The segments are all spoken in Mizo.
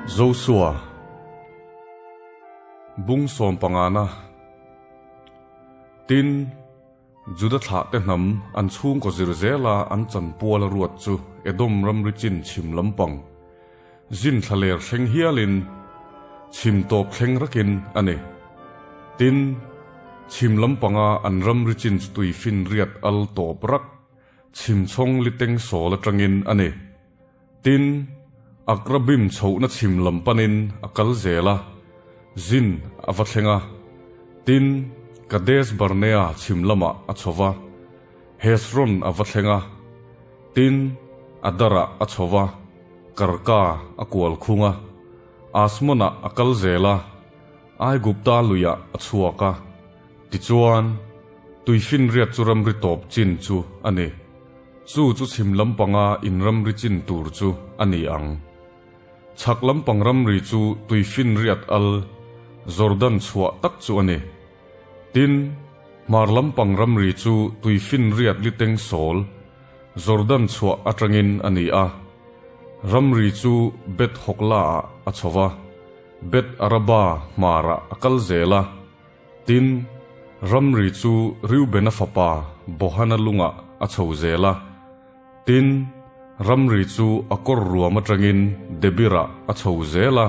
Josua Bung sawmpangana Tin, Juda thlahte hnam an chhungkaw zir zela an chanpual a ruat chu Edom ramri chin chhim lampang zin thlaler thleng hialin chhim tawp thleng rakin a ni. Tin, chhim lampanga an ramri chin chu tuifinriat al tawp rak chhim chhawng liteng sawl atangin a ni. Tin, Akrabim chhohna chhim lam panin a kal zel a, Zin a va thleng a. Tin, Kadesh Barnea chhim lamah a chho va, Hezron a va thleng a. Tin, Adarah a chho va, Karka a kual khung a. Asmonah a kal zel a, Aigupta luiah a chhuak a. Tichuan, tuifinriat chu ramri tawp chin chu a ni. Chu chu chhim lampanga in ramri chin tur chu a ni ang. Chhak lampang ramri chu tuifinriat al, Jordan chhuah tak chu a ni. Tin, hmar lampang ramri chu tuifinriat liteng sawl, Jordan chhuah atangin a ni a. Ramri chu Beth Hogla-ah a chho va, Beth Araba hmarah a kal zel a. Tin, ramri chu Reubena fapa Bohana lungah a chho zel a. Tin, ramri chu a kawr ruam atangin Debirah a chho zel a,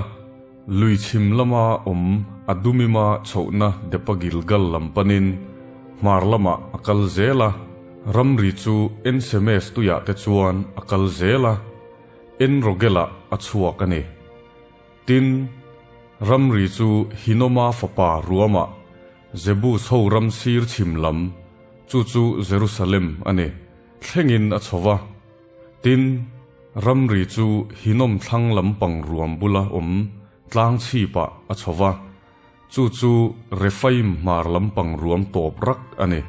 lui chhim lama awm Adumima chhohna Depa Gilgal lam panin hmar lamah a kal zel a, ramri chu En-Semes tuiah te chuan a kal zel a, En-Rogelah a chhuak a ni. Tin, ramri chu Hinoma fapa ruamah Jebus ho ram sir chhim lam, chu chu Jerusalem a ni, thlengin a chho va. Tin, ramri chu Hinom thlang lampang ruam bula awm tlang chhipah a chho va, chu chu Rephaim hmar lampang ruam tawp rak a ni.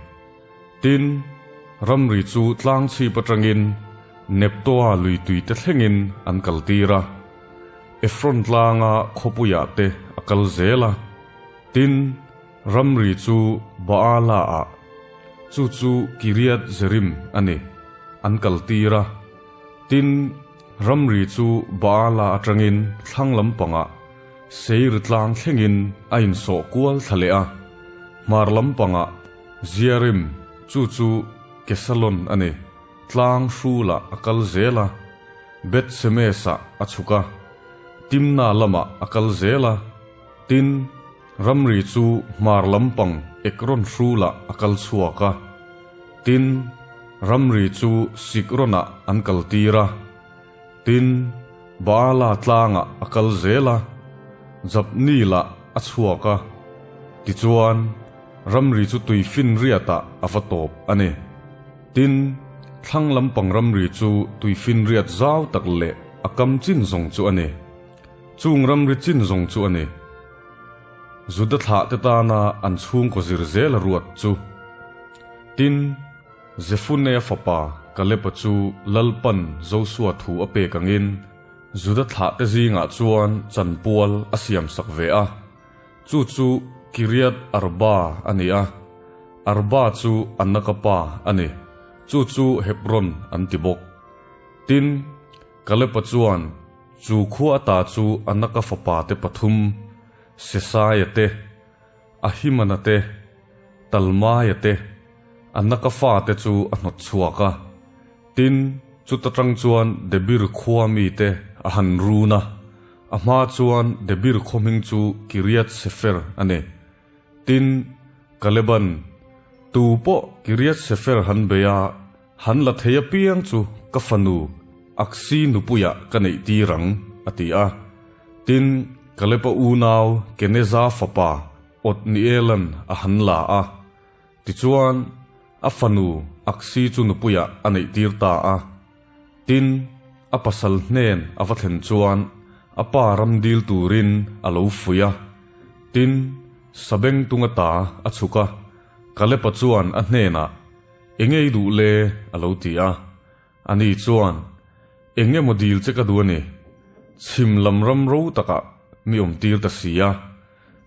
Tin, ramri chu tlang chhip atangin Neptoa lui tuite thlengin an kaltir a. Ephron tlanga khawpuiah te a kal zel a, tin, ramri chu Baala-ah, chu chu Kiriath-Jerim a ni, an kaltir a. Tin, ramri chu Baala atangin thlang lampangah Seir tlang thlengin a insawh kual thla leh a, hmar lampangah Jearim, chu chu Kesalon a ni, tlang hrulah a kal zel a. Beth-semes-ah a chhuk a, Timna lamah a kal zel a, tin, ramri chu hmar lampang Ekron hrulah a kal chhuak a, tin, ramri chu Sikronah an kaltir a, tin, Baala tlangah a kal zel a, Jabneelah a chhuak a, tichuan, ramri chu tuifinriatah a va tawp a ni. Tin, thlang lampang ramri chu tuifinriat zau tak leh a kam chin zawng chu a ni. Chung ramri chin zawng chu a ni. Juda thlahte tana an chhungkaw zir zel a ruat chu. Tin, Jefunea fapa Kaleba chu Lalpan Josua thu a pek angin Juda thlahte zingah chuan chanpual a siamsak ve a. Chu chu Kiriath Arba a ni a, Arba chu Anaka pa a ni, chu chu Hebron an ti bawk. Tin, Kaleba chuan chu khua ata chu Anaka fapate pathum, Sesaia te, Ahimana te, Talmaia te, Anaka fate chu a hnawt chhuak a. Tin, chuta tang chuan Debir khua mite a han run a. A hma chuan Debir khaw hming chu Kiriath Sefer a ni. Tin, Kaleban, Tu pawh Kiriath Sefer han bei a, han la thei apiang chu ka fanu Aksi nupuiah ka neih tir ang, a ti a. Tin, Kaleba unau Keneza fapa Otnielan a han la a. Tichuan, a fanu Aksi chu nupuiah a neih tir ta a. Tin, a pasal hnen a va thlen chuan a pa ram dil turin a lo fuih a. Tin, sabeng tunga ta a chhuk a, Kalepa chuan a hnenah, Enge i duh le? a lo ti a. Ani chuan, Eng emaw dil che ka duh a ni. Chhim lam ram ro takah mi awm tir ta si a,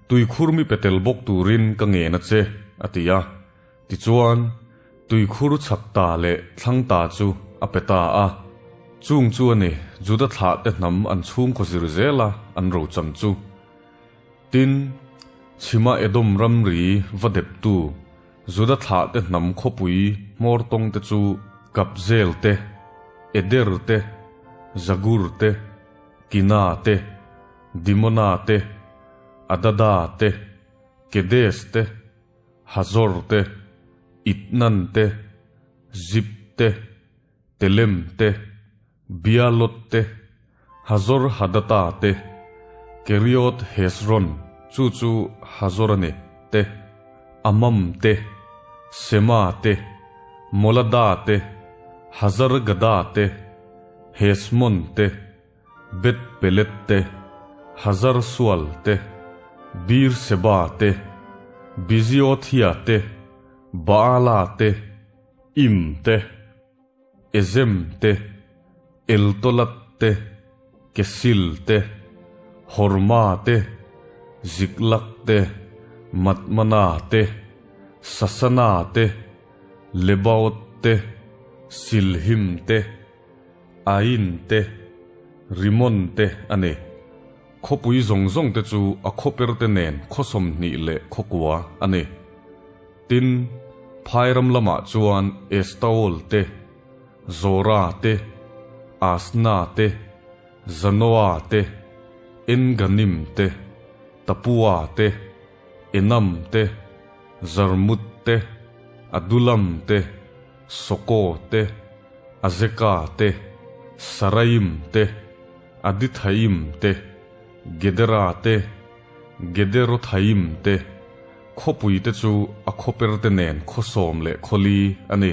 tuikhur mi pe tel bawk turin ka ngen a che, a ti a. Tichuan, tuikhur chhak ta leh thlang ta chu a pe ta a. Chung chu a ni, Juda thlahte hnam an chhungkaw zir zela an rochan chu. Tin, chhima Edom ramri va deptu Juda thlahte hnam khawpui hmawr tawngte chu Kabzeel te, Eder te, Zagur te, Kina te, Dimona te, Adada te, Kedes te, Hazor te, Itnan te, Zip te, Telem te, Bialot te, Hazor Hadata te, Keriot Hezron, chu chu Hazor a ni, te, Amam te, Sema te, Molada te, Hazar Gada te, Hesmon te, Bet Pelet te, Hazar Sual te, Beer Seba te, Biziothia te, Baala te, Im te. Ezem te, Eltolat te, Kesil te, Horma te, Ziklak te, Matmana te, Sasana te, Lebaot te, Silhim te, Ain te, Rimon te a ni. Khawpui zawng zawng te chu a khawper te nen khaw 20 leh khawkua a ni. Tin, phai ram lamah chuan Estaol te, Zora te, Asna te, Zanoa te, En-Ganim te, Tapua te, Enam te, Zarmut te, Adulam te, Soko te, Azeka te, Saraim te, Adithaim te, Gedera te, Gederothaim te, khawpui te chu a khawper te nen khaw 10 leh 4 a ni.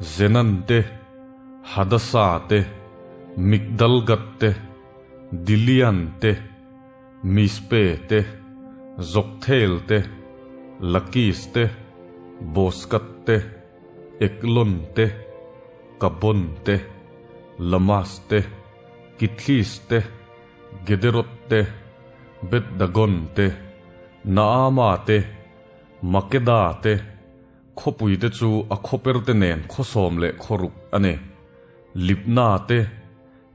Zenan te, Hadasa te, Migdalgat te, Dilian te, Mispe te, Jokthel te, Lakis te, Boskat te, Eklon te, Kabon te, Lamas te, Kithlis te, Gederot te, Bet Dagon te, Naama te, Makeda te, khawpui te chu a khawper te nen khaw 10 leh 6 a ni. Libna te,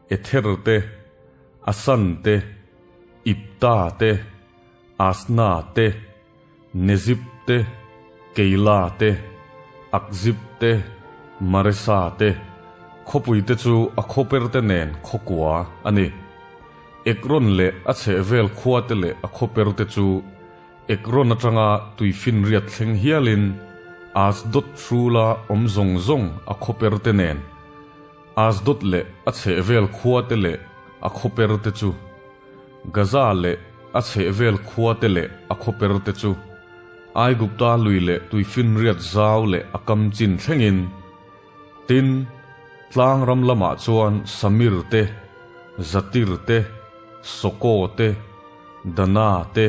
Ether te, Asan te, Ipta te, Asna te, Nezib te, Keila te, Akzib te, Maresa te, khawpui te chu a khawper te nen khaw 9 a ni. Ekron leh a chhehvel khua te leh a khawper te chu Ekron atanga tuifinriat thleng hialin Asdod hrula awm zawng zawng a khawper te nen. Asdod leh a chhehvel khua te leh a khawper te chu. Gaza leh a chhehvel khua te leh a khawper te chu. Aigupta lui leh tuifinriat zau leh a kam chin thlengin. Tin, tlang ram lamah chuan Samir te, Zatir te, Soko te, Dana te,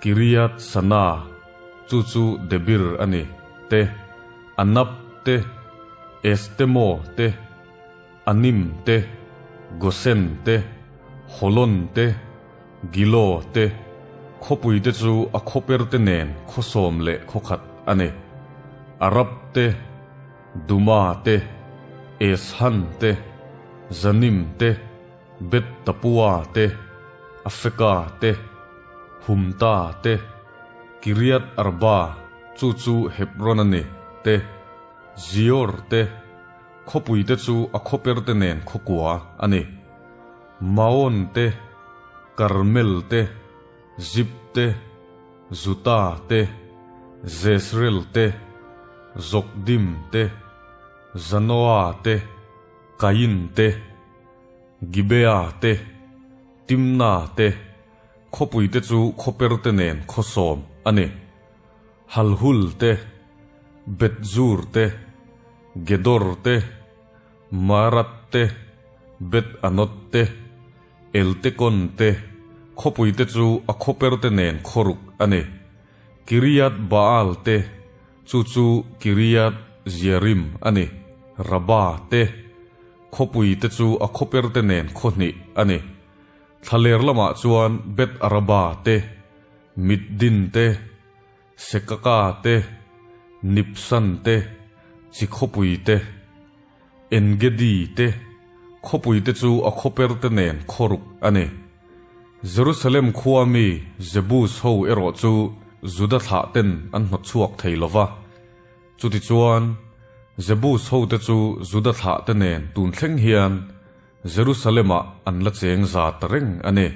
Kiriat Sana, chu chu Debir a ni, te, Anab te, Estemo te, Anim te, Gosen te, Holon te, Gilo te, khawpui te chu a khawper te nen khaw 10 leh 1 a ni. Arab te, Duma te, Eshan te, Zanim te, Bet Tapua te, Afeka te, Humta te, Kiriat Arba, chu chu Hebron a ni, te, Zior te, khawpui te chu a khawper te nen khaw 9 a ni. Maon te, Karmel te, Zip te, Zuta te, Jezreel te, Jokdim te, Zanoa te, Kain te, Gibea te, Timna te, khawpui te chu khawper te nen khaw 10 a ni. Halhul te, Betzur te, Gedor te, Marat te, Bet Anot te, Eltekon te, khawpui te chu a khawper te nen khaw 6 a ni. Kiriat Baal te, chu chu Kiriat Jearim a ni. Raba te, khawpui te chu a khawper te nen khaw 2 a ni. Thlaler lamah chuan Bet Araba te, Middin te, Sekaka te, Nipsan te, chi khawpui te, Engedi te, Khawpuite chu a khawperte nen khaw ruk a ni. Jerusalem khua mi Jebus ho erawh chu Juda thlahten an hnawtchhuak thei lo va. Chutichuan, Jebus hote chu Juda thlahte nen tun thleng hian Jerusalem-ah an la cheng za ta reng a ni.